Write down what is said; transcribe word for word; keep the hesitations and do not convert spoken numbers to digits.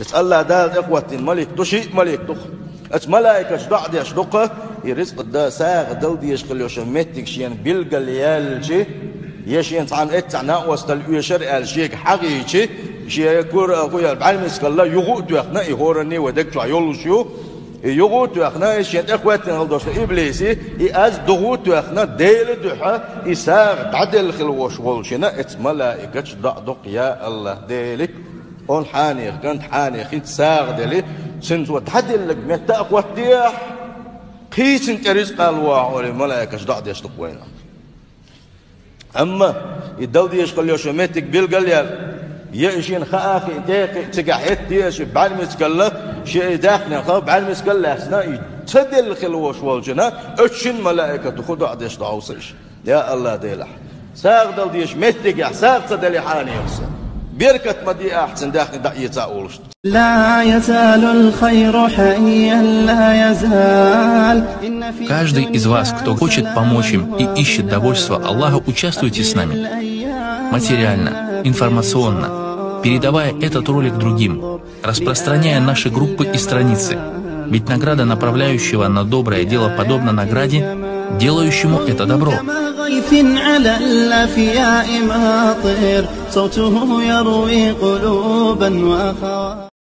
Иштта Аллах Дала тӀехӀоттийна малик ду, шиъ малик ду-кх. Оцу малайкаша доӀа деш ду-кх, и рицкъа да, сагӀа дала дезаш хила йолу меттиг шена билгал яьлча, я шена цхьана эццахь накъосталла оьшура аьлла шега хьахийча, шен кура а хуьйла бӀаьрмицкалла юха а тоьхна, и хӀоранна вай дег чохь йолуш ю, и юха а тоьхна, и шена тӀехӀоьттина хила долуш ду иблиси, и аз духа а тоьхна, Делан дуьхьа и сагӀа дӀаделла хила волуш волчунна, эцу малайкаша доӀа ду-кх: «Я Аллах, Делик, хьуна хьанех, кӀанта хьанех хӀинца сагӀа делла, цуьнан цо дӀаделларг метта а хӀоттадехьа, кхин цунна тӀе рицкъ ала вохьа», — олий, малайкаша доӀа деш ду-кх вайна. Амма и дала дезаш хила йолу меттиг билгал яьлла, я и шена хаа а хиъна, тӀе а кхиъна, цигахь хӀетте а ши бӀаьрмицкалла, шен и даьхнехь бӀаьрмицкалла а лаьцна, и ца делла хила волуш волчунна, оцу шина малайкато хӀун доӀа деш ду хьовса иштта: «Я Аллах, Делахь, сагӀа дала дезаш меттигехь сагӀа ца делла хьанех сан, беркат ма де ахь цуьнан даьхни дӀаэца а волуш». لا يزال الخير حيا لا يزال. إن في Каждый из вас, кто хочет помочь им и ищет довольство Аллаха, участвуйте с нами материально, информационно, передавая этот ролик другим, распространяя наши группы и страницы. Ведь награда направляющего на доброе дело подобна награде делающему это добро. كما غيث على الأفياء ماطر، صوته يروي قلوبا وأخوات.